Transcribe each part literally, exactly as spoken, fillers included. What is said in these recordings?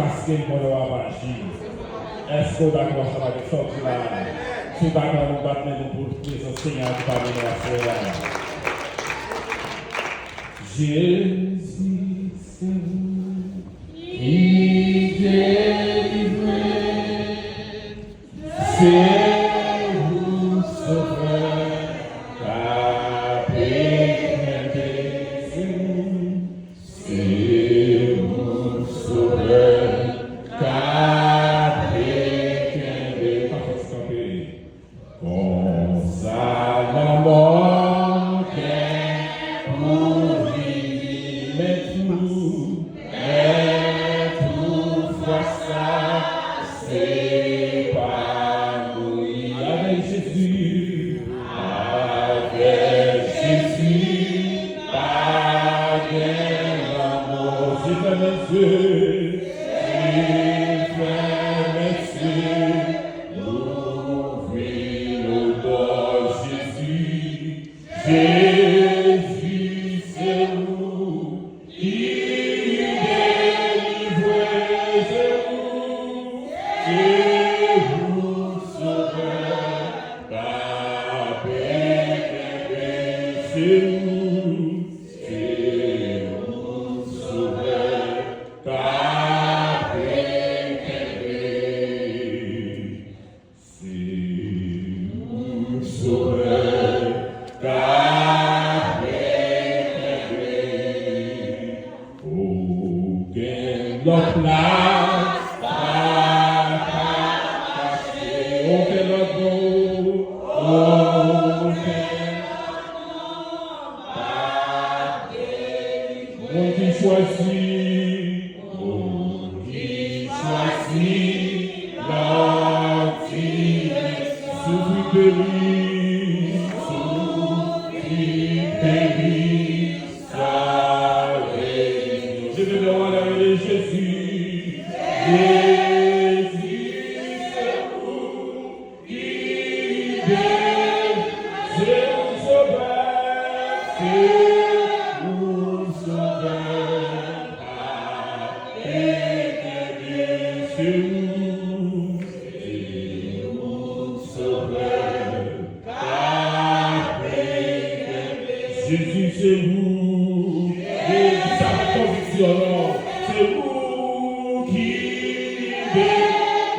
Paske l konnen w ap aji. Èske w dakò ansanm avèk sa w di la a? Si w dakò, ann bat men nou pou prezans Senyè a ki pami nou aswè a. Jezi, se ou ki delivre m. Se ou Sovè k ap kenbe. Se ou, se ou Sovè k ap kenbe. Pa fòs kanpe. Konsa lanmò gen pou vini, men tou, men toutfwa sa, se pa mouri. Avèk Jezi, avèk Jezi, pa gen lanmò. Jezi, Jezi, Jezi, louvri nou bò Jezi. Jezi, se ou ki delivre, se ou, se ou Sovè k ap kenbe, se ou, se ou Sovè k ap kenbe. Se ou Sovè k ap kenbe. Okenn lòt plas pa ka mache. Okenn lòt non, okenn lòt non pa delivre. Moun ki chwazi Moun ki chwazi lòt dimension. Soufri peri, soufri peri, sa reyinyon. Leve men w anlè, rele Jezi. Jezi, se ou. Ki de, se ou Sovè, se ou Sovè, pa pèmèt, se ou, se ou Sovè, pa pèmèt. Jezi, se ou. Jezi, sa pa konviksyon, non. Se ou ki de,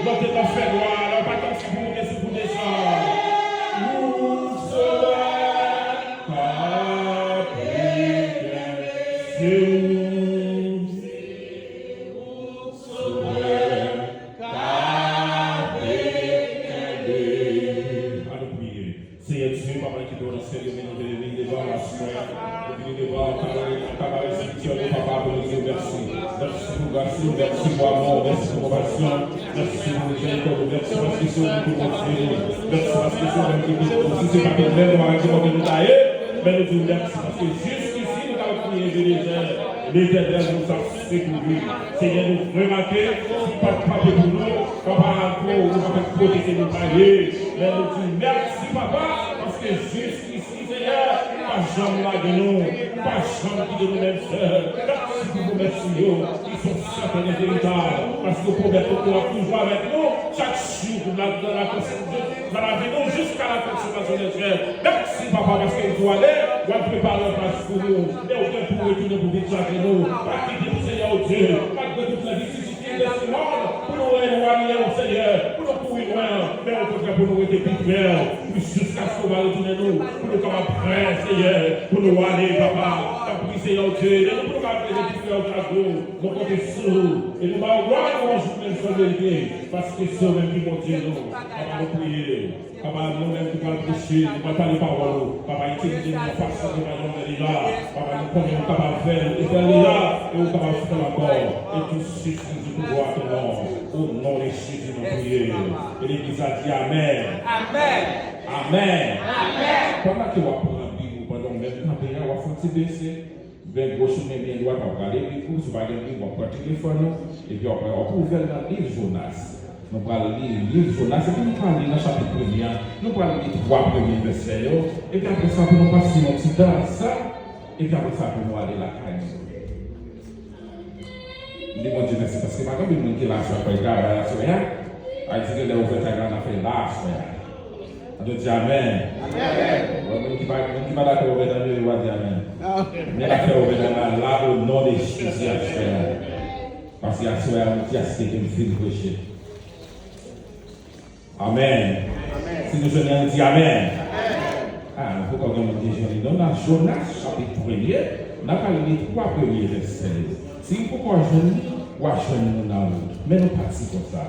lòt te ka fè glwa, lè w pa tann si pou moute, si pou desann. Ou Sovè, pa pèmèt, se ou. Sovè, pa pèmèt. Ann nou priye. Senyè Dye, Papa ki te nan syèl yo, men nou vle vini devan w aswè. Nou vini devan w, kabare, kabare espirityèl yo, Papa, pou nou di w mèsi. Mèsi pou gras ou, mèsi pou amò w, mèsi pou konpasyon w, mèsi pou mizèrikòd ou, mèsi paske se ou ki Bondye nou. Mèsi paske se ou menm ki pèmèt nou. Si se pa te menm nou, pa gen kote nou ta ye, men nou di w mèsi paske jiskisi nou t ap kriye Ebenezè, Letènèl nou t ap sekouri. Senyè, nou remake, si w pa t kanpe pou nou, Papa, nou pa t ap kote ke nou ta ye. Men nou di w mèsi, Papa, paske jis Senyè, ou pa janm lage nou, ou pa janm kite nou menm sèl. Mèsi pou pwomès ou yo, ki se sèten e veritab, paske ou pwomèt nou ke w ap toujou avèk nou chak jou nan, nan, nan, nan lavi nou jiska lafen sou fason de Dye. Mèsi, Papa, paske ou di w ale, w al prepare yon plas pou nou, e ou gen pou retounen pou vin chache nou. Pa kite nou, Senyè, o Dye, malgre tout lè difisil, pou nou elwanye, o Senyè, pou nou kouri lwen, men okontrè pou nou rete pi pre, pou jiskaske w va retounen nou, pou nou kapab prè, Senyè, pou nou ale, Papa. Tanpri, Senyè, o Dye, ede nou pou nou kapab rete pi pre chak jou. Nou konte sou ou, e nou ba w glwa, lwanj, pou menm sèl verite, paske se ou menm ki Bondye nou. Papa, nou priye. Papa, nou menm ki pral preche, nou pral pale pawòl ou. Papa, itilize nou yon fason ke pa janm fè deja. Papa, nou konnen ou kapab fè l, e fè l deja, e ou kapab fè l ankò. E tou se Jezi pou glwa a ton non. O non de Jezi nou priye. E legliz la di amèn. Amèn. Amèn. Amèn. Pandan ke w ap pran Bib ou, pandan w menm kanpe a, w ap fè yon ti bese. Byen gwo, si w gen byen dwat, w ap gade Bib ou, si w pa gen Bib, w ap pran telefòn ou, epi w ap, w ap ouvè l nan liv Jonas. Nou pral li liv Jonas, epi nou pral li nan chapit premye a, nou pral li twa premye vèsè yo, epi apre sa, pou nou pase yon ti dans, epi apre sa, pou nou ale lakay nou. Di Bondye mèsi paske pa gen anpil moun ki la aswè a, k pral travay aswè a. A di ke lè ouvè kay la, n ap fè la aswè a. An nou di amèn. Amèn. Bon, moun ki pa, moun ki pa dakò ouvè nan yo, yo pa di amèn. Men n ap fè ouvè nan la, la, o non de Jezi aswè a. Paske aswè a, nou di aske ke m fin preche. Amèn. Si nou jwenn li, ann di amèn. Ah, poukò gen moun ki jwenn li? Non, nan Jonas chapit premye, n a pral li twa premye vèsè yo. Si w poko jwenn li, w a jwenn li nan ou. Men nou pati konsa.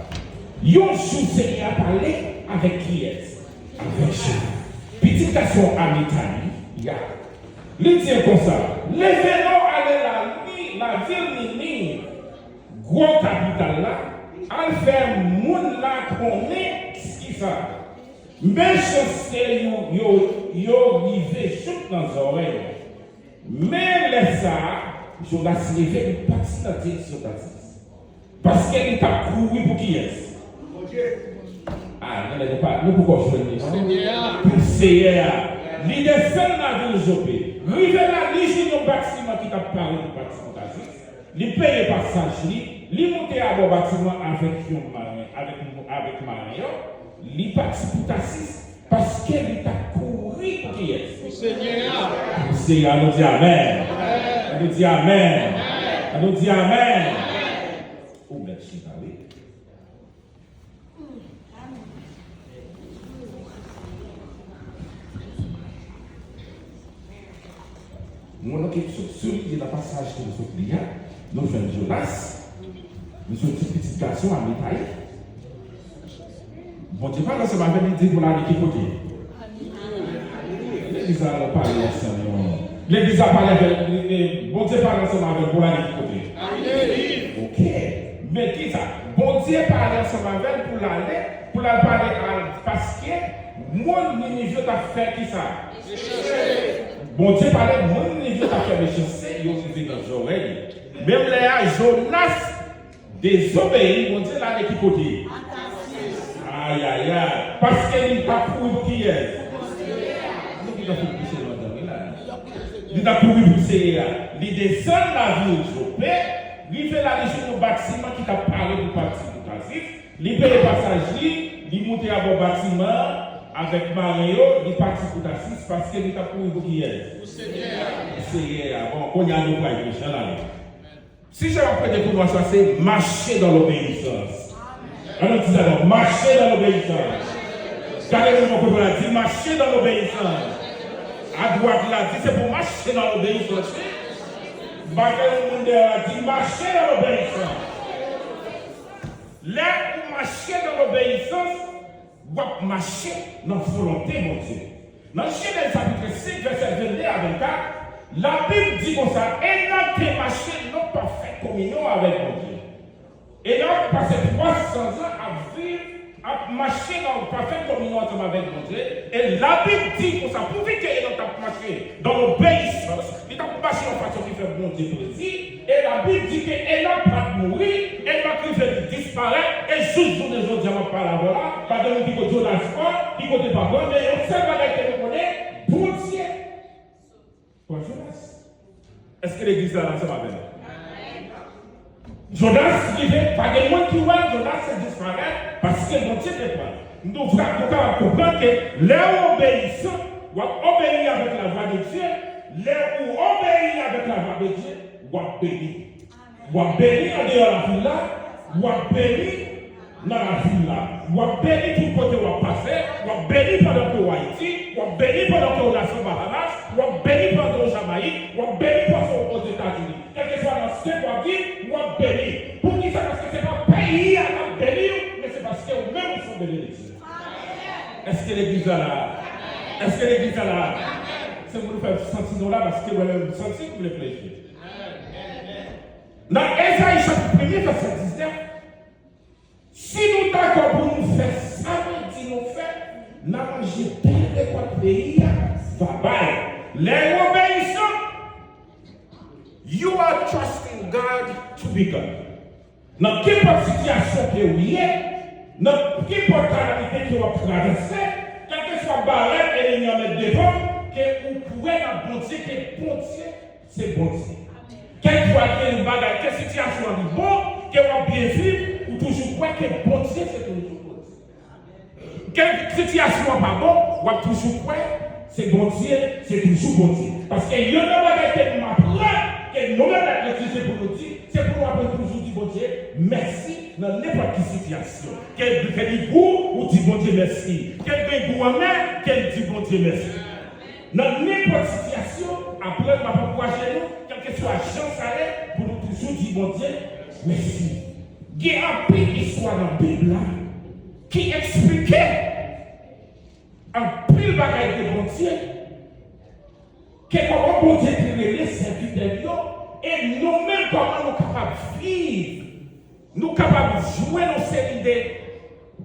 Yon jou Senyè a pale avèk kiyès? Avèk Jonas, pitit gason Amitayi a. Li di l konsa, leve non, ale la, lavil Niniv, gwo kapital la, al fè moun la konnen kisa. Mechanste yo, yo, yo rive jouk nan zòrèy mwen. Men lè sa a, Jonas leve, li pati nan direksyon Tasis. Paske li t ap kouri pou kiyès? Ah, tande, nou pa, nou poko jwenn li, non? Pou Seyè a. Li desann lavil Jope. Rive la, li jwenn yon batiman ki t ap pare pou pati pou Tasis. Li peye pasaj li, li moute abò batiman avèk yon maren, avèk, avèk maren yo, li pati pou Tasis, paske li t ap kouri pou kiyès? Pou Senyè a. Pou Seyè a, nou di amèn. An nou di amèn. An nou di amèn. Ou mèt chita, wi. Mwen, nou ki sot sou li, nan pasaj ke nou sot li a, nou jwenn Jonas, li se yon ti pitit gason Amitayi. Bondye pale ansanm avè l, li di pou l ale ki kote? Legliz la, nou pale ansanm, non. Legliz la pale avè l, e, Bondye pale ansanm avè l pou l ale ki kote? Ok. Men kisa? Bondye pale ansanm avè l pou l ale, pou l al pale al, paske moun Niniv yo t ap fè kisa? Bondye pale, moun Niniv yo t ap fè mechanste, yo rive nan zòrèy li. Menm lè a, Jonas dezobeyi, Bondye l ale ki kote? Ayayay. Paske li t ap kouri pou kiyès? Nou ki t ap kouri pou Seyè a, wi la. Li t ap kouri pou Seyè a. Li desann lavil Jope, rive la, li jwenn yon batiman ki t ap pare pou pati pou Tasis. Li peye pasaj li, li moute abò batiman an avèk maren yo, li pati pou Tasis paske li t ap kouri pou kiyès? Pou Seyè a. Pou Seyè a. Bon, kounye a nou pral preche la. Sijè m ap prete pou nou aswè a se mache dans l'obéissance. An nou di sa non, mache dans l'obéissance. Gade moun nan kote la, di mache dans l'obéissance. Adwat la, di se pou mache dans l'obéissance. Bagay yon moun dèyè la, di mache dans l'obéissance. Lè ou mache dans l'obéissance, w ap mache nan volonte Bondye. Nan Jenèz chapit senk, vèsè vennde a vennkat, Labib di konsa, Enòk te mache nan pafè kominyon avèk Bondye. Enòk pase twa san zan ap viv, ap mache nan pafè kominyon ansanm avèk Bondye. E Labib di konsa, pouvi ke Enòk t ap mache dans l'obéissance, li t ap mache yon fason ki fè Bondye plezi, e Labib di ke Enòk pa t mouri, Enòk rive li disparèt, e jis jounen jodi a m ap pale avè w la, pa gen moun ki kote Jonas pran, ki kote pa pran, men yon sèl bagay ke nou konnen, Bondye pran Jonas. Èske legliz la ansanm avè m? Jonas rive, pa gen moun ki wè l, Jonas se disparèt, paske Bondye te pran l. Nou vra, nou kapab konprann ke lè ou obeyisan, w ap obeyi avèk lavwa de Dye. Lè ou obeyi avèk lavwa de Dye, w ap beni. W ap beni andeyò lavil la, w ap beni nan lavil la. W ap beni tout kote w ap pase, w ap beni pandan ke w Ayiti, w ap beni pandan ke w la sou Bahamas, w ap beni pandan ke w Jamayik, w ap beni pandan ke w Ozetazini. Kèlkeswa nan syèl w ap viv, w ap beni. Poukisa? Paske se pa peyi a k ap beni w, men se paske ou menm ou se yon benediksyon. Èske legliz la la? Èske legliz la la? Se pou nou fè m santi nou la, paske mwen menm m santi m vle preche. Nan Ezayi chapit premye, vèsè diznèf, si nou dakò pou nou fè sa mwen di nou fè, n a manje bèl rekòt peyi a va bay. Lè w obeyisan, you are trusting God to be God. Nan kenpòt sitiyasyon ke w ye, nan kenpòt kalamite ke w ap travèse, kèlkeswa barèm enmi an met devan w, ke ou kwè nan Bondye, ke Bondye se Bondye. Kèlkeswa gen yon bagay, ke sitiyasyon an li bon, ke w ap byen viv, ou toujou kwè ke Bondye se toujou Bondye. Ke sitiyasyon an pa bon, w ap toujou kwè se Bondye, se toujou Bondye. Paske youn nan bagay ke nou aprann, ke nou menm lèt nou se pou nou di, se pou nou aprann toujou di Bondye mèsi nan nenpòt ki sitiyasyon. Ke, ke li gou, ou di Bondye mèsi. Ke l gen gou anmè, ke l di Bondye mèsi. Nan nenpòt sitiyasyon, aprann, m ap ankouraje nou, kèlkeswa jan sa ye, pou nou toujou di Bondye mèsi. Gen anpil istwa nan Bib la ki eksplike anpil bagay de Bondye, ke kòman Bondye te rele sèvitè l yo, e nou menm kòman nou kapab viv, nou kapab jwenn yon seri de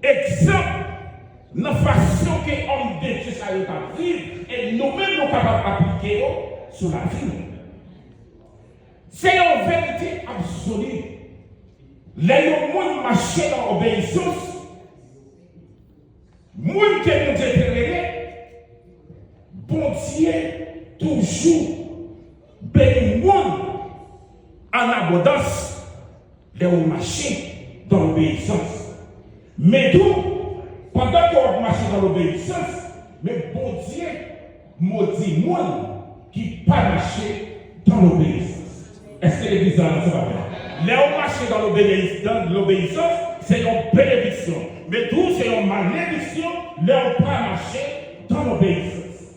egzanp nan fason ke òm de Dye sa yo t ap viv, e nou menm nou kapab aplike yo sou lavi nou. Se yon verite absoli. Lè yon moun mache nan obeyisans, moun ke Bondye te rele, Bondye toujou beni moun an abondans lè w mache dans l'obéissance. Men tou, pandan ke w ap mache dans l'obéissance, men Bondye modi moun ki pa mache dans l'obéissance. Èske legliz la ansanm avè m? Lè w mache dans l'obéissance, dans l'obéissance, se yon benediksyon. Men tou, se yon malediksyon lè w pa mache dans l'obéissance.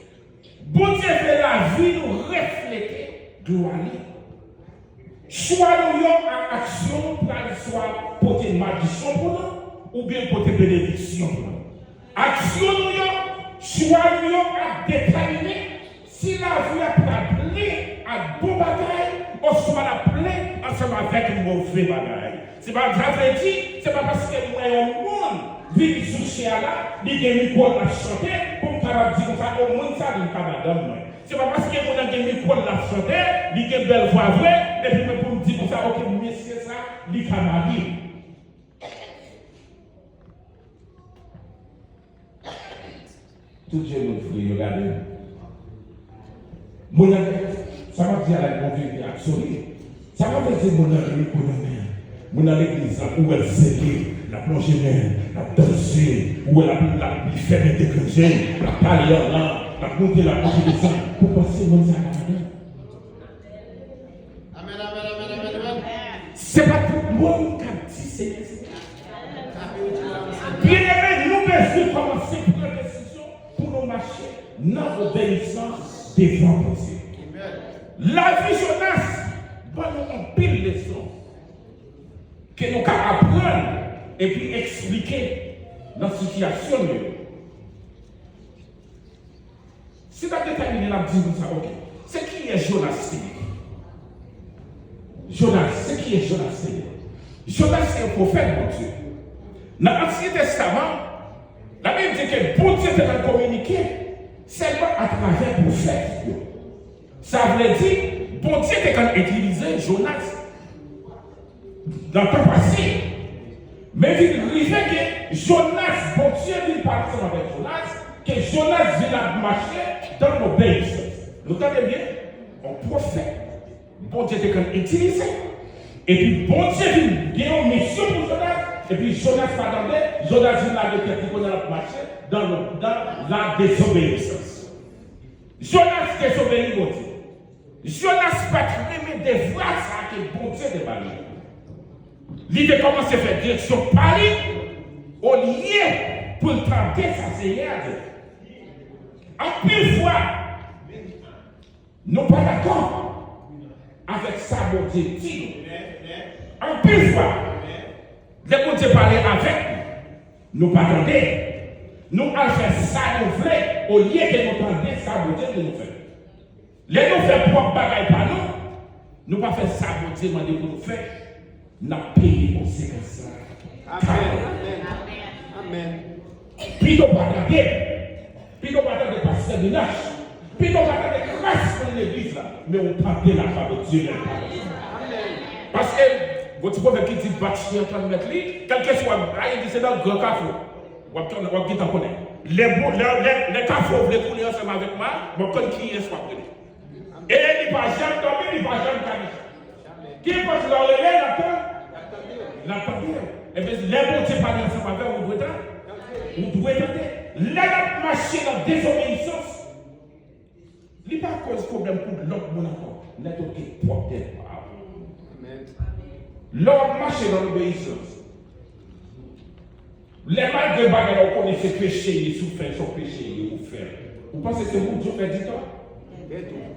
Bondye vle lavi nou reflete glwa li. Chwa nou yo ak aksyon nou pral swa pote madichon pou nou, oubyen pote benediksyon pou nou. Aksyon nou yo, chwa nou yo ap detèmine si lavi a pral plen ak bon bagay, oswa l ap plen ansanm avèk move bagay. Se pa, sa vle di, se pa paske m wè yon moun vin sou chè a la, li gen mikwo l ap chante, pou m kapab di konsa, o, moun sa vin ka madanm mwen. Se pa paske moun nan gen mikwo l ap chante, li gen bèl vwa vre, epi mwen pou m di konsa, oke, mesye sa, li ka marye. Tout je moun fri yo gade m. Moun nan, sa m ap di a la, yon verite absoli. Sa m ap di, moun nan gen mikwo nan men l. Moun nan legliz la, ou wè l sere, l ap lonje men l, l ap danse, ou wè l ap, l ap, li fèmen de grenn je l, l ap pale an lang, l ap monte, l ap monte desann. Ou panse moun sa ka madanm? Amèn, amèn, amèn, amèn, amèn. Se pa tout moun k ap di Senyè, Senyè. Byeneme, nou bezwen kòmanse pran desizyon pou nou mache nan obeyisans devan Bondye. Lavi Jonas ban nou anpil leson ke nou ka aprann epi eksplike nan sitiyasyon nou yo. Si n ap detèmine, n ap di nou sa, oke. Se kiyès Jonas te ye? Jonas, se kiyès Jonas te ye? Jonas se yon pwofèt Bondye. Nan Ansyen Testaman, Labib di ke Bondye te konn kominike sèlman atravè pwofèt yo. Sa vle di, Bondye te konn itilize Jonas nan tan pase. Men vin rive ke Jonas, Bondye vin pale ansanm avèk Jonas, ke Jonas vin ap mache dans l'obéissance. Nou tande byen? Yon pwofèt Bondye te konn itilize. Epi Bondye vin gen yon misyon pou Jonas, epi Jonas pa tande, Jonas vin lage tèt li kounye a l ap mache dans le, dans la désobéissance. Jonas dezobeyi Bondye. Jonas pa t renmen devwa sa a ke Bondye te ba li. Li te kòmanse fè direksyon pa li, olye pou l tande sa Senyè a di. Anpil fwa, nou pa dakò avèk sa Bondye di nou. Anpil fwa, lè Bondye pale avèk nou, nou pa tande. Nou al fè sa nou vle, olye ke nou tande sa Bondye di nou fè. Lè nou fè pwòp bagay pa nou, nou pa fè sa Bondye mande pou nou fè, n ap peye konsekans la. Amèn. Amèn. Amèn. Pito pa tande. Pito pa tande pastè Minache. Pito pa tande kras nan legliz la. Men ou tande lavwa Bondye lè l pale. Paske, gon ti pwovèb ki di, bat chen an tann mèt li, kèlkeswa, a, li di se nan gran kafou. W ap, w ap gentan konnen. Lè, lè, lè, lè kafou vle tounen ansanm avèk mwen, w ap konn kiyès w ap rele. E li pa janm dòmi, li pa janm ka desann. Kenpòt lè w rele, l ap tann. L ap tande w. Ebyen, lè Bondye pale ansanm avè w, ou dwe tande. Ou dwe tande. Lè n ap mache nan dezobeyisans, li pa koz pwoblèm pou lòt moun ankò. Nèt ou gen pwòp tèt pa w. Lè w ap mache nan obeyisans, lè malgre bagay la ou konnen se peche ye, si w fè l, se yon peche ye, ou fè l. Ou panse se Bondye w fè di tò? Tèt ou.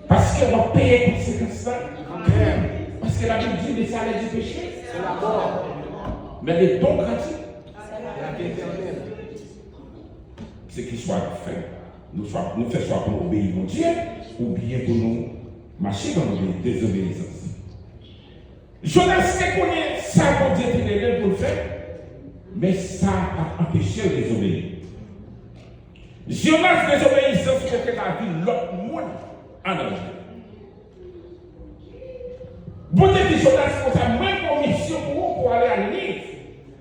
Paske w ap peye konsekans la. Paske Labib di, le salaire du péché, c'est la mort. Mais le don gratuit, se ki swa nou fè. Nou swa, nou fè swa pou nou obeyi Bondye, oubyen pou nou mache nan obe-, dezobeyisans. Jonas te konnen sa Bondye te rele l pou l fè, men sa pa t anpeche l dezobeyi. Jonas dezobeyisans mete lavi lòt moun an danje. Bondye di Jonas konsa, mwen gen yon misyon pou ou, pou w ale a Niniv.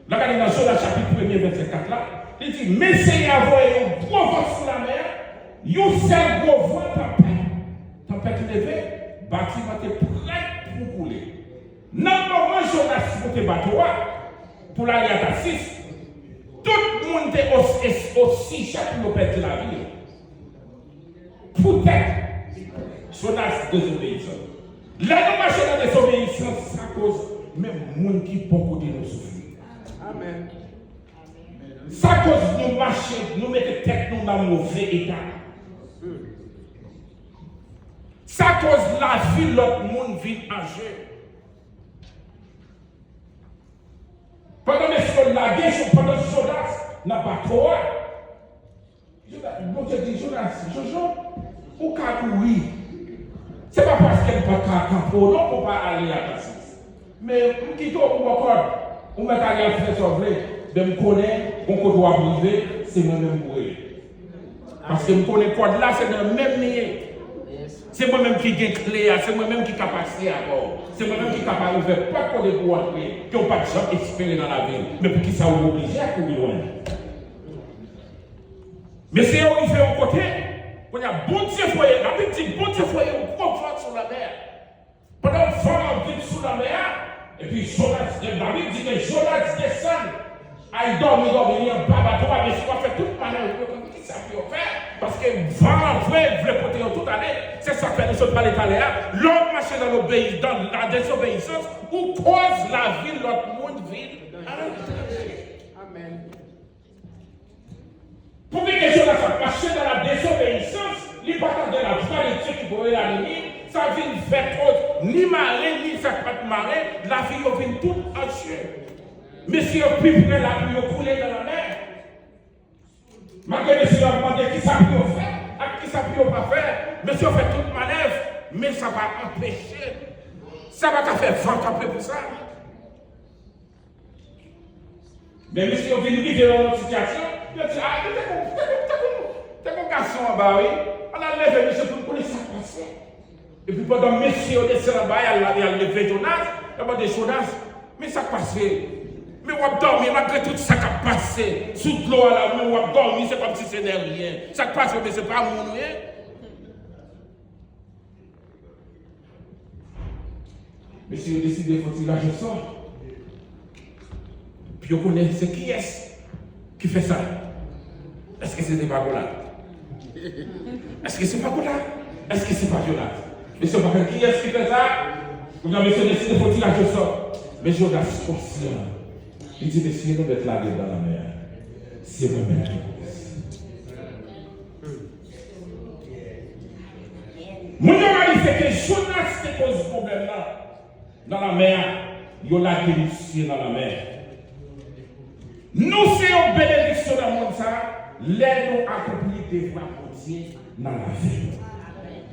Lè w gade nan Jonas chapit premye, vèsè kat la, li di, men Senyè a voye yon gwo van sou lamè a, yon sèl gwo van, tanpèt. Tanpèt leve, batiman te prèt pou koule. Nan moman Jonas monte bato a pou l ale a Tasis, tout moun te o, o sijè pou yo pèdi lavi yo. Poutèt Jonas dezobeyisans. Lè nou mache nan dezobeyisans, sa koz menm moun ki bò kote nou soufri. Amèn. Sa koz nou mache, nou mete tèt nou nan move eta. Sa koz lavi lòt moun vin an je. Pandan mesye yo lage, pandan Jonas nan bato a, Jonas, Bondye di Jonas, Jojo, ou ka kouri. Se pa paske m pa ka kanpe w non pou w pa ale a Tasis. Men m kite w pou w pran kòd. Ou mèt ale al fè sa w vle. Men m konnen, yon kote w ap rive, se mwen menm pou rele. Paske m konnen kòd la, se nan men m li ye. Se mwen menm ki gen kle a, se mwen menm ki ka pase avè w. Se mwen menm ki ka pa ouvè pòt kote pou w antre, ke w pa t janm espere nan lavi w. Men poukisa w oblije kouri lwen? Mesye yo rive yon kote, kounye a, Bondye voye, Labib di, Bondye voye yon gwo van sou lamè a. Pandan van an vin sou lamè a, epi Jonas, Labib di ke Jonas desann, al dòmi, dòmi, li anba bato a, mesye yo ap fè tout manèv, yo konn kisa pou yo fè, paske van an vre, vle pote yo tout ale. Se sa k fè nou sot pale talè a, lè w ap mache nan lobeyi-, nan la dezobeyisans, ou koz lavi lòt moun vin an danje. Amèn. Pou byen ke Jonas ap mache nan la dezobeyisans, li pa tande lavwa de Dye ki voye l a Niniv, sa vin fè koz ni mare, ni sa k pa t mare, lavi yo vin tout an je. Mesye yo pi pre lavi yo koule nan lanmè. Malgre mesye yo ap mande kisa pou yo fè, ak kisa pou yo pa fè, mesye yo fè tout manèv, men sa pa anpeche, sa pa ka fè van kanpe pou sa. Men mesye yo vin rive nan yon sitiyasyon, yo di, a, te gon, te gon, te gon, te gon gason anba, wi. Ann al leve misye pou n konnen sa k pase. Epi pandan mesye yo desann anba, y al, y al leve Jonas, yo mande Jonas, men sa k pase? Men w ap dòmi, malgre tout sa k ap pase sou dlo a la, men w ap dòmi, se kòmsi se nè ryen. Sa k pase, men se pa moun ou ye? Mesye yo deside fè yon tiraj osò. Pou yo konnen se kiyès ki fè sa. Èske se te pa Golat? Èske se pa Golat? Èske se pa Jonas? Mesye yo pa konn kiyès ki fè sa. Kounye a, mesye yo deside fè yon tiraj osò. Men Jonas konsyan. Li di, mesye, nou mèt lage nan lanmè a. Se mwen menm ki pou pèdi. Moun yo reyalize ke Jonas te koz pwoblèm nan, nan lanmè a, yo lage misye nan lanmè. Nou se yon benediksyon nan mond sa a, lè nou akonpli devwa Bondye nan lavi nou.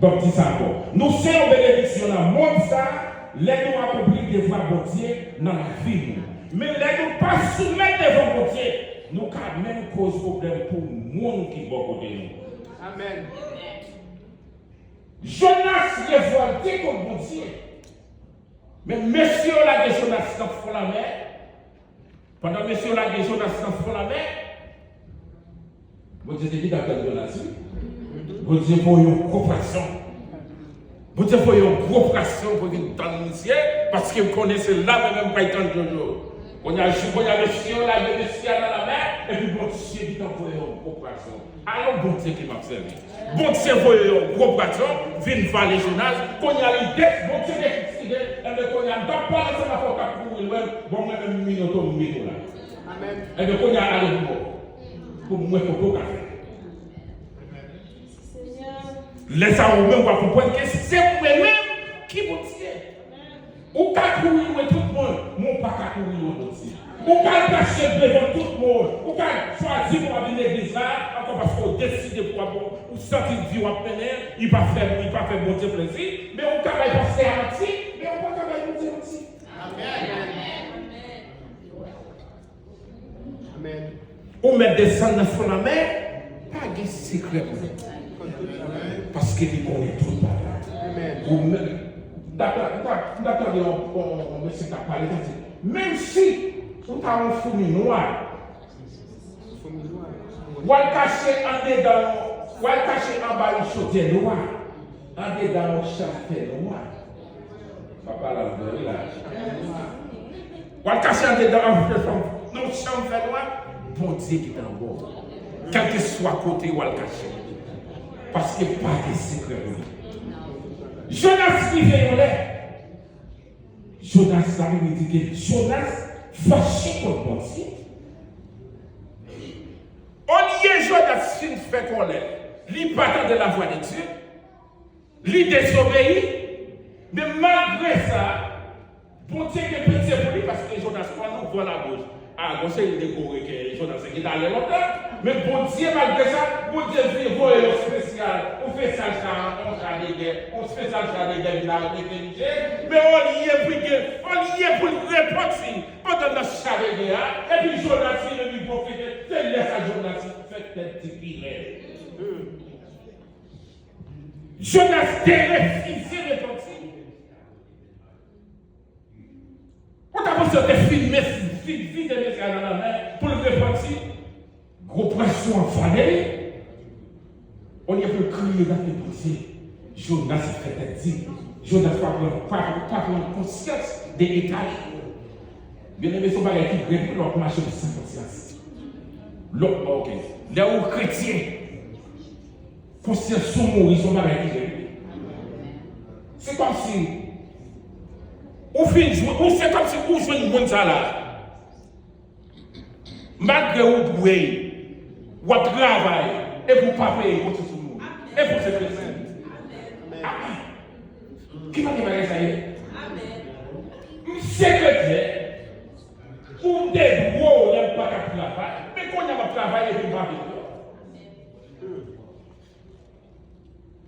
Donk, di sa ankò. Nou se yon benediksyon nan mond sa a, lè nou akonpli devwa Bondye nan lavi nou. Men lè nou pa soumèt devan Bondye, nou ka menm koz pwoblèm pou moun ki bò kote nou. Amèn. Jonas revòlte kont Bondye. Men mesye yo lage Jonas nan fon lanmè. Pandan mesye yo lage Jonas nan fon lanmè, Bondye te gentan tann Jonas, wi. Bondye voye yon gwo pwason. Bondye voye yon gwo pwason pou vin tann misye, paske m konnen se la mwen menm pral tann Jojo. Kounye a, jou, kounye a, mesye yo lage mesye a nan lanmè, epi Bondye gentan voye yon gwo pwason. Alò, Bondye ke m ap sèvi. Bondye voye yon gwo pwason, vin vale Jonas. Kounye a, li de-, Bondye deside, enben, kounye a, m t ap pale ansanm avè w, w t ap kouri lwen, bon, mwen menm, m minote w, m mete w la. Enben, kounye a, ale pou mwen. Pou mwen, pou w ka fè. Lè sa a, ou menm, w ap konprann ke se mwen menm ki Bondye. Ou ka kouri lwen tout moun, men ou pa ka kouri lwen Bondye. Ou ka al kache devan tout moun, ou ka chwazi pou w pa vin legliz la ankò paske w deside pou w ap, ou santi vi w ap mennen, li pa fè, li pa fè Bondye plezi, men ou ka bay pastè a manti, men ou pa ka bay Bondye manti. Amèn. Ou mèt desann nan fon lanmè, pa gen sekrè pou li. Paske li konnen tout bagay. Ou mèt, m t ap, m t ap, m t ap tande yon, yon, yon mesye k t ap pale, li di, menm si ou ta yon foumi nwa, w al kache andedan, w al kache anba yon chodyè nwa, andedan yon chanm fè nwa. M ap pale anglè, wi, la. W al kache andedan, nan yon chanm fè nwa, Bondye gentan bò. Kèlkeswa kote w al kache. Paske pa gen sekrè pou li. Jonas rive yon lè. Jonas, Labib di ke Jonas fache kont Bondye. Olye Jonas fin fè kòlè, li pa tande lavwa de Dye, li dezobeyi, men malgre sa, Bondye gen pitye pou li paske Jonas pran yon van labouch. A, gon seri de gwo reken, Jonas te gentan ale lontan. Men Bondye, malgre sa, Bondye vin voye yon espesyal, yon espesyal cha, yon cha de gè, yon espesyal cha de gè vin arete misye. Men olye pou l gen, olye pou l repanti pandan nan cha de gè a, epi Jonas vin li pwofite, se lè sa Jonas fè tèt di pi rèd. Jonas te refize repanti. Ou ta panse yo te filme, fi-, vide mesye a nan lanmè pou l repanti? Gwo pwason an vale li. Olye pou l kriye nan pye Bondye, Jonas fè tèt di. Jonas pa pran, pa, pa pran konsyans de eta li. Byeneme, se yon bagay ki grèv lè w ap mache pou san konsyans. Lè w, ok. Lè ou kretyen, konsyans ou mouri, se yon bagay ki grèv. Se kòmsi ou fin jwenn, ou se kòmsi ou jwenn moun sa la. Malgre ou dwe, w ap travay, epi ou pa peye, konsyans ou mouri. Epi ou se kretyen. Ah, ah. Ki manke bagay sa ye? M se kretyen. Ou te dwe w lè m pa t ap travay, men kounye a m ap travay epi m pa vin non.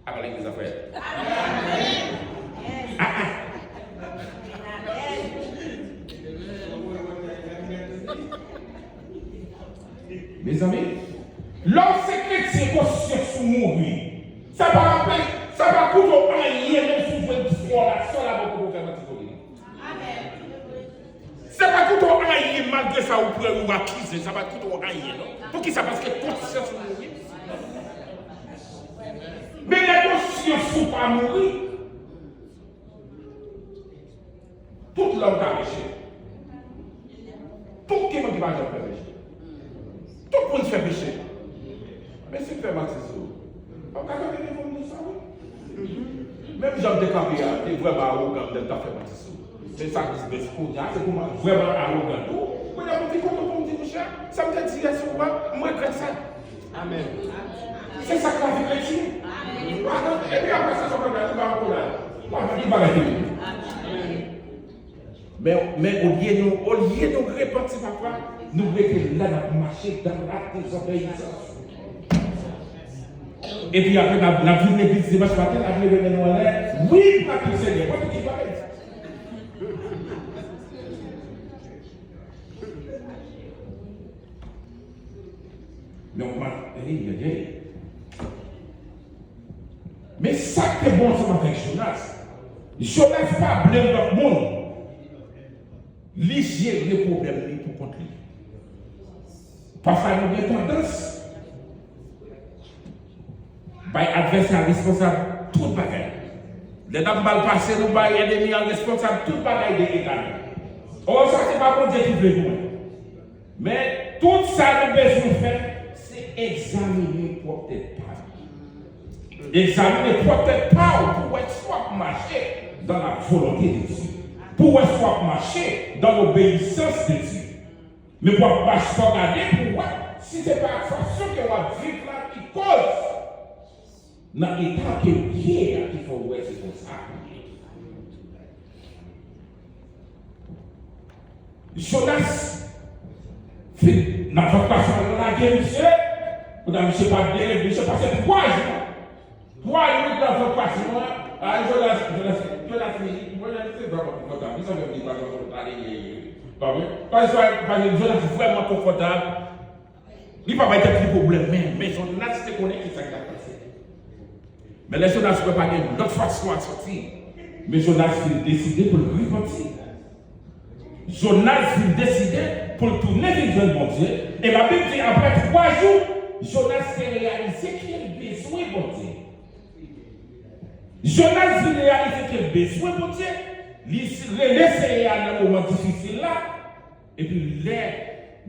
Apa legliz ap fè? Ah, ah. Mezanmi, lè w se kretyen, konsyans ou mouri. Sa pa anpe-, sa pa koute w anyen, menm si w jwenn sò la, sò la poko fè manti pou li. Se pa koute w anyen, malgre sa ou pran, ou akize, sa pa koute w anyen, non. Poukisa? Paske konsyans ou mouri. Men lè konsyans ou pa mouri, tout lòm ka peche. Tout ki moun ki pa janm fè peche. Tout moun fè peche. Men si m fè manti sou ou, w ap ka kanpe devan m di sa, wi. Menm jan m te kanpe a, te vrèman awogan lè m t ap fè manti sou ou. Men sa k rive kounye a, se pou mwen vrèman awogan tou. Kounye a, pou ki kote pou m di, monchè, sa m te di yè sou ou a, m regrèt sa. Amèn. Se sa k lavi kretyen. Epi apre sa, sa w konn la, li pa ankò la. Li pa, li pa rete. Men, men olye nou, olye nou repanti pafwa, nou rete la, n ap mache dans la désobéissance. Epi apre, n ap, n ap vin legliz dimanch maten, n ap leve men nou anlè. Wi, pou n ap di Senyè, mwen te di bagay. Men w pa, ey, ey, ey. Men sa k te bon ansanm avèk Jonas, Jonas pa blame lòt moun. Li jere pwoblèm li pou kont li. Pafwa nou gen tandans bay advèsè a responsab tout bagay. Lè n ap mal pase, nou bay ènmi an responsab tout bagay de eta nou. Ò, sa se pa Bondye ki vle pou mwen. Men, tout sa nou bezwen fè, se egzamine pwòp tèt pa nou. Egzamine pwòp tèt pa w pou w wè si w ap mache dans la volonté de Dieu. Pou w wè si w ap mache dans l'obéissance de Dieu. Men pou w ap mache, fò w gade pou w wè si se pa fason ke w ap viv la ki koz nan eta ke w ye a ki fè w wè se konsa. Jonas fin nan vant pwason an, yo lage misye. Kounye a misye pa t delivre, misye pase twa jou. Twa jou nan vant pwason an. A, Jonas, Jonas, Jonas li, Jonas se vrèman konfòtab. Li sanble li pa t konfòtab, li ye, ye. Pa vre? Paske, paske Jonas vrèman konfòtab. Li pa bay tèt li pwoblèm, men, men Jonas te konnen ki sa k t ap pase. Men lè Jonas wè pa gen lòt fason a sòti, men Jonas vin deside pou l repanti. Jonas vin deside pou l tounen vin jwenn Bondye. E Labib di, apre twa jou, Jonas te reyalize ke l bezwen Bondye. Jonas vin reyalize ke l bezwen Bondye. Li rele Seyè a nan moman difisil la. Epi lè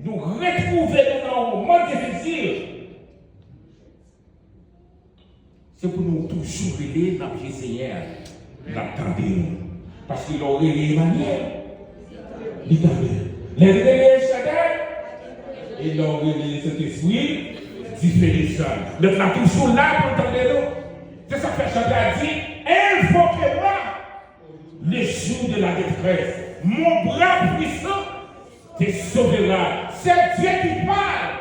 nou retwouve nou nan yon moman difisil, se pou nou toujou rele nan pye Senyè a, l ap tande nou. Paske lè w rele Emanyèl, li tande. Lè w rele El Shaddai, e lè w rele Sentespri, dife desann. Mèt la toujou la pou l tande nou. Se sa k fè chante a di, invoquez-moi le jour de la détresse. Mon bras puissant te sauvera. C'est Dieu qui parle.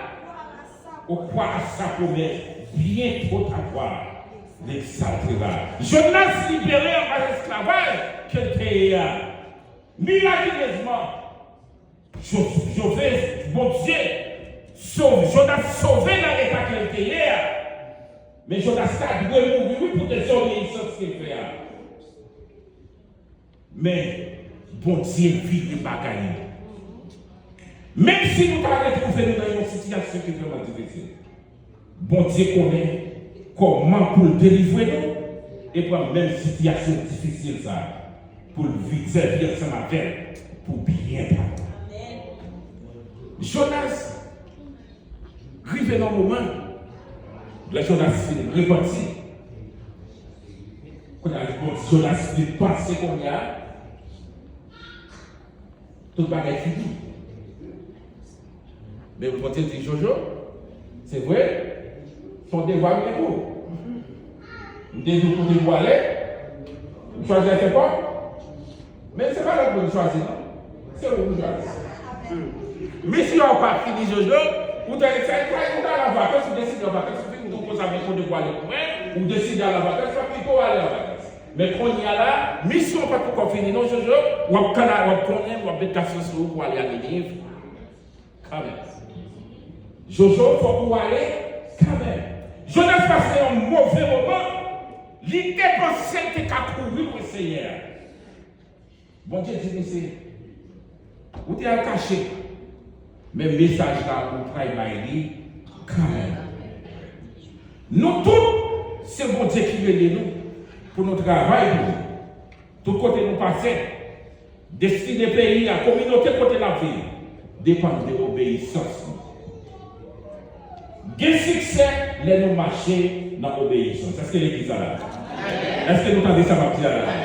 Ou crois à sa promesse, bientôt ta voix l'exaltera. Jonas libere anba esklavaj ke l te ye a. Mirakilezman, Jo-, Jove, Bondye, sove, Jonas sove nan eta ke l te ye a. Men Jonas ta dwe mouri, wi, pou dezobeyisans ke l fè a. Men, Bondye vire bagay yo. Menm si nou ta retwouve nou nan yon sitiyasyon ki vrèman difisil, Bondye konnen kòman pou l delivre nou e pran menm sitiyasyon difisil sa a pou l vi-, sèvi ansanm avè l pou byen pa nou. Jonas rive nan moman, lè Jonas fin repanti, kounye a, bon, Jonas fin panse kounye a, tout bagay fini. Men Bondye di, Jojo, se vre, se yon devwa m gen pou ou. M te di w kote pou ale, ou chwazi al fè kòb. Men se pa lòt moun chwazi, non. Se ou m chwazi. Misyon an pa fini, Jojo. Ou ta, sa, sa, ou ta al an vakans, ou deside an vakans, ou fin di w konsa, men kote pou ale pou mwen, ou deside al an vakans, sa pito w ale an vakans. Men kounye a la, misyon an pa t poko fini, non, Jojo. W ap kala, w ap konnen, w ap met tansyon sou ou pou ale a Niniv. Kanmenm. Jojo, fòk ou ale kanmenm. Jonas pase yon move moman. Li te panse l te ka kouri pou Senyè a. Bondye di misye, ou te al kache, men mesaj la ou pral bay li kanmenm. Nou tout, se Bondye ki rele nou pou nou travay pou li. Tout kote nou pase, destine peyi a, kominote kote n ap viv, depann de obeyisans nou. Gen siksè lè nou mache nan obeyisans. Èske legliz la la? Èske nou tande sa m ap di a la?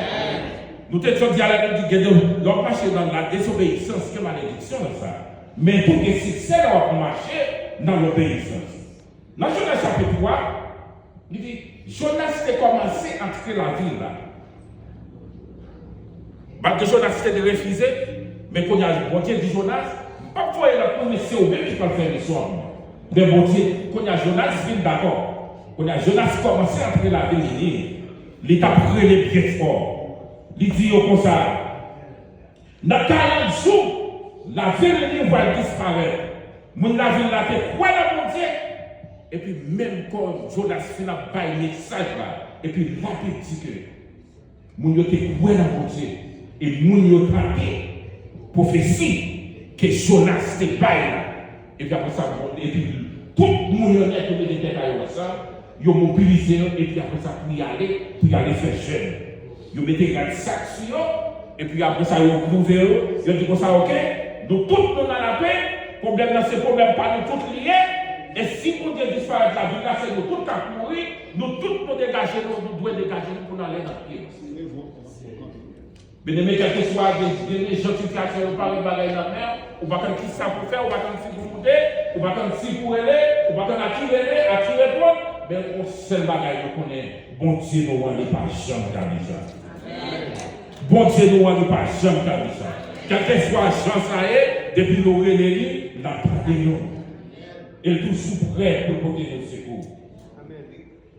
Nou te jodi a la, nou di, gen de, lè w ap mache nan la dezobeyisans, gen malediksyon nan sa. Men tou gen siksè lè w ap mache nan lobeyisans. Nan Jonas chapit twa, li di, Jonas te kòmanse antre lavil la. Malgre Jonas te refize, men kounye a, Bondye di Jonas, m p ap voye lòt moun, men se ou menm ki pral fè misyon an. Men Bondye, kounye a, Jonas vin dakò. Kounye a, Jonas kòmanse antre lavil Niniv. Li t ap rele byen fò. Li di yo konsa, nan karant jou, lavil Niniv pral disparèt. Moun lavil la te kwè nan Bondye, epi menm kò Jonas fin ap bay mesaj la, epi Labib di ke moun yo te kwè nan Bondye, e moun yo tande pwofesi ke Jonas te bay la. Epi apre sa, bon, epi tout moun yo nèt yo mete tèt a yo ansanm, yo mobilize yo, epi apre sa, pou y ale, pou y ale fè jèn. Yo mete rad sak sou yo, epi apre sa, yo gwouve yo, yo di konsa, "Oke, nou tout nou nan lapenn, pwoblèm nan se pwoblèm pa nou tout li ye, e si Bondye disparèt lavil la, se nou tout k ap mouri, nou tout nou degaje nou, nou dwe degaje nou pou n ale nan pye." Byeneme, kèlkeswa de, de jan sitiyasyon yo parèt bagay nan men, ou pa konn ki sa pou fè, ou pa konn si pou moute, ou pa konn si pou rele, ou pa konn a ki rele, a ki reponn, men yon sèl bagay nou konnen, Bondye nou an li pa janm ka desann. Bondye nou an li pa janm ka desann. Kèlkeswa jan sa ye, depi nou rele li, l ap tande nou. E l toujou prè pou l pote nou sekou.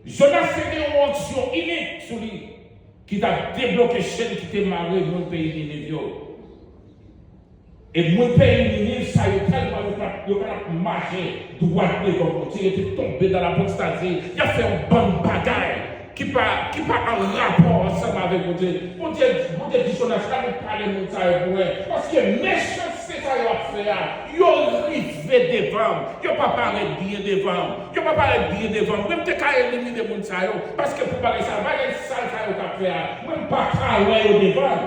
Jonas te gen yon onksyon inik sou li ki t ap debloke chenn ki te mare moun peyi Niniv yo. E moun peyi Niniv sa yo tèlman yo pa, yo pa t ap mache dwat devan Bondye, yo te tonbe nan lapostasi, y ap fè yon bann bagay ki pa, ki pa an rapò ansanm avèk Bondye. Bondye, Bondye di Jonas, "Al pale moun sa yo pou wè, paske mechanste sa yo ap fè a, yo rive devan m, yo pa parèt byen devan m, yo pa parèt byen devan m. Mwen, m te ka elimine moun sa yo, paske pou bagay sa, bagay sal sa yo k ap fè a, mwen, m pa ka wè yo devan m."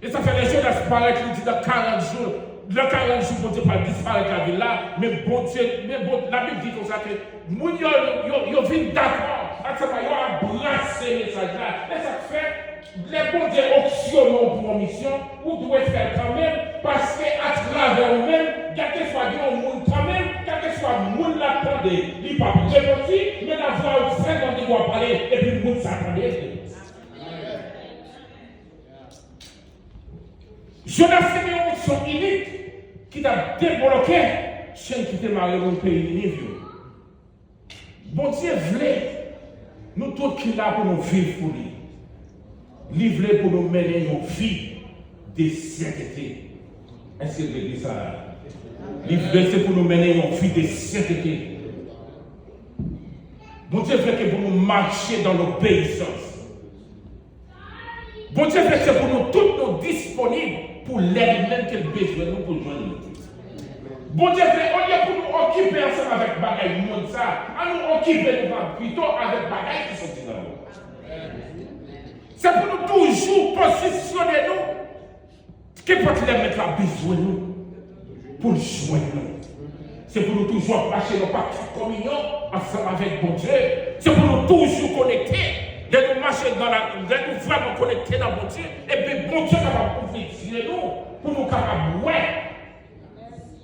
E sa fè lè Jonas parèt, li di nan karant jou, nan karant jou, Bondye pral disparèt lavil la, men Bondye, men Bon-, Labib di konsa ke moun yo, yo, yo vin dakò, ansanm yo anbrase mesaj la. E sa k fè, lè Bondye onksyone w pou yon misyon, ou dwe fè l kanmenm, paske atravè ou menm, kèlkeswa gen yon moun kanmenm, kèlkeswa moun l ap tande, li p ap repanti, men lavwa ou fè tande w ap pale, epi moun sa tande. Jonas te gen yon onksyon inik ki t ap debloke chenn ki te mare moun peyi Niniv yo. Bondye vle nou tout ki la pou nou viv pou li. Li vle pou nou mennen yon vi de sentete. Èske l vle di sa? Li vle se pou nou mennen yon vi de sentete. Bondye vle ke pou nou mache dans l'obéissance. Bondye vle se pou nou tout nou disponib pou lè li menm ke l bezwen nou pou l jwenn nou. Bondye vle, olye pou nou okipe ansanm avèk bagay mond sa, an nou okipe nou pito avèk bagay ki soti nan mond. Se pou nou toujou pozisyone nou. Kenpòt lè Mèt la bezwen nou pou l jwenn nou. Se pou nou toujou ap mache nan pakèt kominyon ansanm avèk Bondye. Se pou nou toujou konekte. Lè nou mache nan la, lè nou vrèman konekte nan Bondye, ebyen Bondye kapab ouvri zye nou pou nou kapab wè.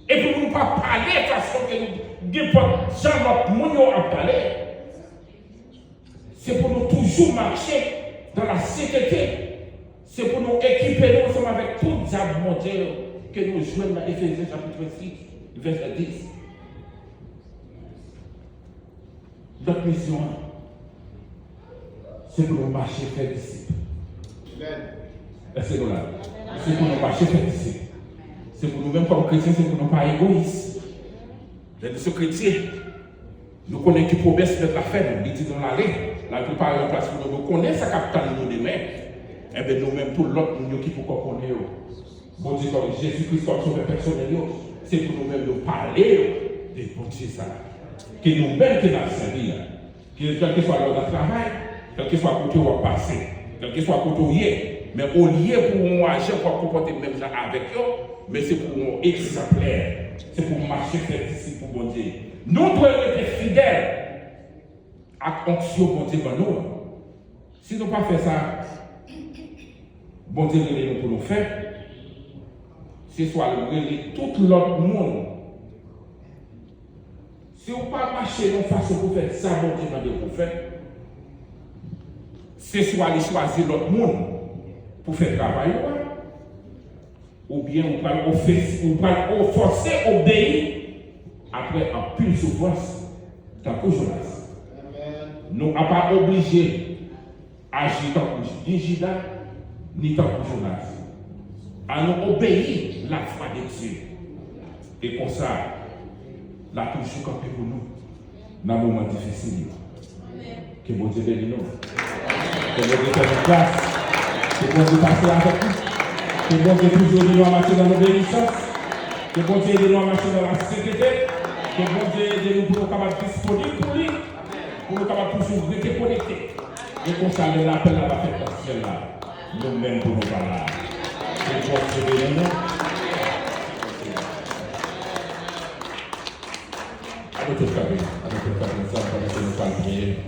E pou nou pa pale fason ke nou, nenpòt jan lòt moun yo ap pale. Se pou nou toujou mache dans la sentete. Se pou nou ekipe nou ansanm avèk tout zam Bondye yo ke nou jwenn nan Efezyen chapit sis, vèsè dis. Lòt misyon an, se pou nou mache fè disip. Èske nou la? Se pou nou mache fè disip. Se pou nou menm kòm kretyen, se pou nou pa egoyis. Lè nou se kretyen, nou konnen ki pwomès Mèt la fè nou. Li di nou l ale, l al prepare yon plas pou nou. Nou konnen sa k ap tann nou demen. Enben, nou menm tou, lòt moun yo ki poko konnen yo, Bondye kòm Jezi Kris kòm Sovè pèsonèl yo, se pou nou menm nou pale yo de Bondye sa a. Ke nou menm ke n ap sèvi a. Ke, kèlkeswa lè w nan travay, kèlkeswa kote w ap pase, kèlkeswa kote w ye, men olye pou w yon ajan pou w ap konpòte menm jan avèk yo, men se pou w yon egzanplè, se pou w mache fè disip pou Bondye. Nou dwe rete fidèl ak onksyon Bondye ban nou an. Si nou pa fè sa, Bondye rele nou pou nou fè, se swa l rele tout lòt moun. Si w pa mache yon fason pou fè sa Bondye mande w pou fè, se swa li chwazi lòt moun pou fè travay ou a, oubyen ou pral ofes-, ou pral o-, fòse obeyi apre anpil soufrans, tankou Jonas. Nou pa oblije aji tankou ni Jida, ni tankou Jonas. Ann nou obeyi lavwa de Dye. E konsa, l a toujou kanpe pou nou nan moman difisil yo. Ke Bondye beni nou. Ke Bondye fè nou gras. Ke Bondye pase avèk nou. Ke Bondye toujou ede nou a mache nan lobeyisans. Ke Bondye ede nou a mache nan lasentete. Ke Bondye ede nou pou nou kapab disponib pou li. Pou nou kapab toujou rete konekte. Se konsa, lè lapè la va fèt nan syèl la, nou menm pou nou pa la. Ke Bondye beni nou. Ann nou tout kanpe, ann nou tout kanpe ansanm pandan ke nou pral priye.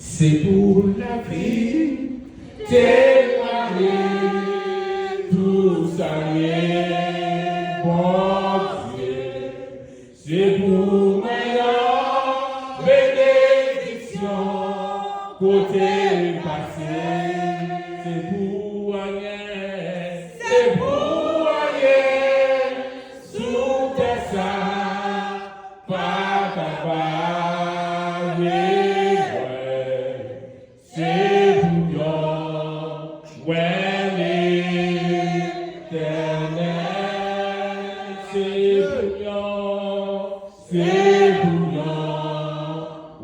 Se pou lavi, temwaye tou sa ye, Bondye. Se pou mwen yon benediksyon kote m pase. Se pou anyen, se pou anyen sou tè sa pa ka bare mwen. Se pou yon wè Letènèl. Se pou yon, se pou yon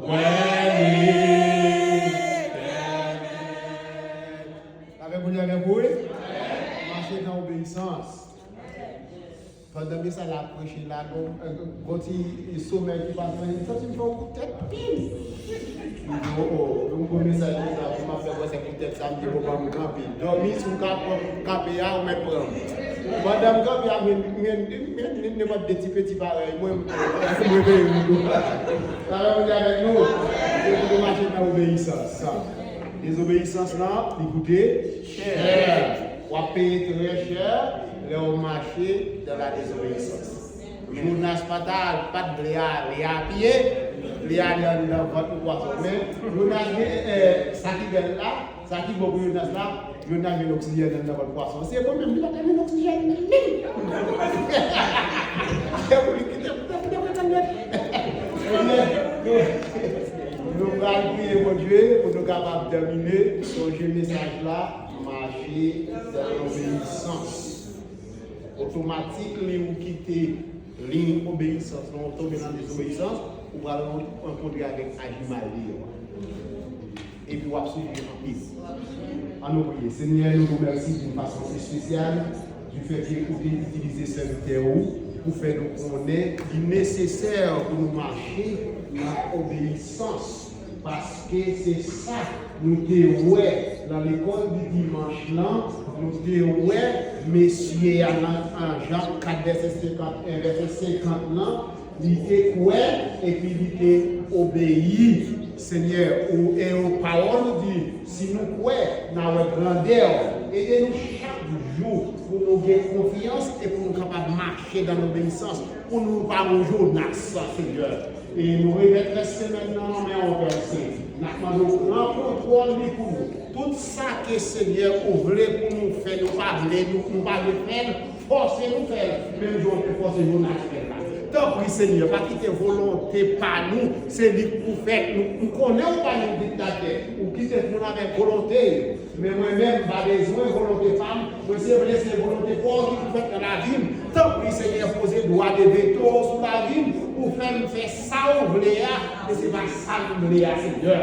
wè Letènèl. Avèk ou, avèk ou, wi. Mache nan obeyisans. Pandan mesaj la ap preche la, gon, gon ti somèy ki pase mwen, li santi m fè yon kout tèt pim. M di, o, o, yon gwo mesaj konsa, pou m ap fè wè se kout tèt sa, m di, bon, ban m kanpe. Dòmi, si w ka pran m kanpe a, ou mèt pran m. Pandan m kanpe a, mwen, mwen, mwen, mwen, nenpòt de ti peti parèy mwen, m, m reveye m tou. Sa vle di avèk nou, se pou nou mache nan obeyisans. Dezobeyisans lan, li koute chè. W ap peye trè chè lè w mache dans la désobéissance. Jonas pa ta, pa t vle ale a pye, li ale anndan vant yon pwason. Men Jonas gen, eh, sa ki bèl la, sa ki bon pou Jonas la, Jonas jwenn oksijèn anndan vant pwason. Se mwen menm, li pa ta jwenn oksijèn menm. Se pou li kite, kite, kite, kite, kite. Ebyen, nou, nou pral priye Bondye pou nou kapab tèmine, sonje mesaj la. Mache dans l'obéissance. Otomatik li ou kite liy obeyisans lan, ou tonbe nan dezobeyisans, ou pral rankontre avèk aji mal deyò a. Epi w ap soufri anpil. Ann nou priye. Senyè, nou remèsye d'une façon spéciale du fait que ou te itilize sèvitè ou pou fè nou konnen li nesesè pou nou mache nan obeyisans. Paske se sa nou te wè nan lekòl di dimanch lan, nou te wè mesye a nan, nan Jan kat vèsè senkanteyen, vèsè senkant lan, li te kwè epi li te obeyi. Senyè, ou, e ou pawòl ou di, si nou kwè, n a wè grandè w. Ede nou chak jou pou nou gen konfyans e pou nou kapab mache dans l'obéissance, pou nou pa yon Jonas, Senyè. E nou remèt rès semèn nan nan men w, Pè Sen. N ap mande w pran kontwòl li pou nou. Tout sa ke, Senyè, ou vle pou nou fè, nou pa vle, nou, nou pa vle fè l, fòse nou fè l, menm jan w te fòse Jonas fè l la. Tanpri, Senyè, pa kite volonte pa nou, se li k pou fè. Nou, nou konnen ou pa yon diktatè, ou kite moun avèk volonte yo. Men mwen menm, m pa bezwen volonte pa m. Mwen se vle se volonte pa w ki pou fèt nan lavi m. Tanpri, Senyè, poze dwa de veto w sou lavi m pou fè m fè sa w vle a, e se pa sa m vle a, Senyè.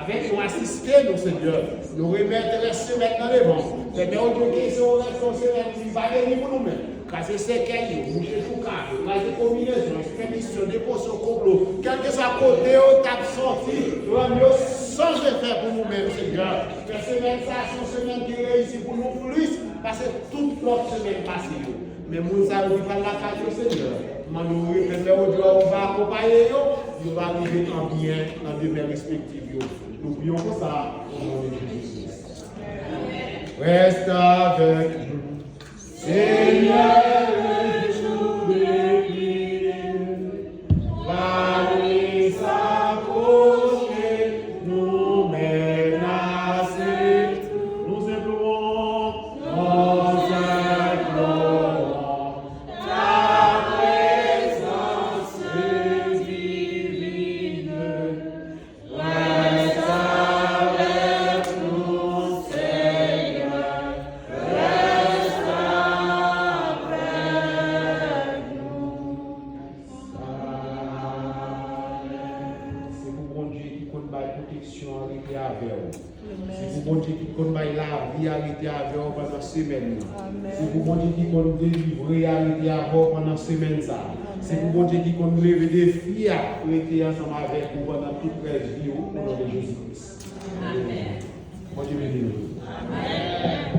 Avèk nou, asiste nou, Senyè. Nou remèt rès semèn nan devan w. Pèmèt w ke se yon rès yon semèn ki pa beni pou nou menm. Kraze sèkèy yo, bouche chouka yo, kraze konbinezon, ekspèdisyon, devosyon, konplo, kèlkeswa kote yo t ap sòti, rann yo san efè pou nou menm, Senyè. Fè semèn sa a se yon semèn ki reyisi pou nou plis pase tout lòt semèn pase yo. Men moun sa yo ki pral lakay yo, Senyè, mande w repèt lè yo di w ou va akonpaye yo, yo va rive an byen nan demen respektif yo. Nou priye w konsa, o non de Jezi Kris. Reste avec nous. Seigneur, le jour décline, la nuit s'approche, nous menace. Nous implorons, nous implorons ta présence divine. Reste avec nous, Seigneur, reste avec avè w pandan semèn nan. Se pou Bondye ki konn delivre a rete avè w pandan semèn sa a. Se pou Bondye ki konn leve defi a rete ansanm avèk ou pandan tout rès vi w, o non de Jezi Kris. Bondye beni nou.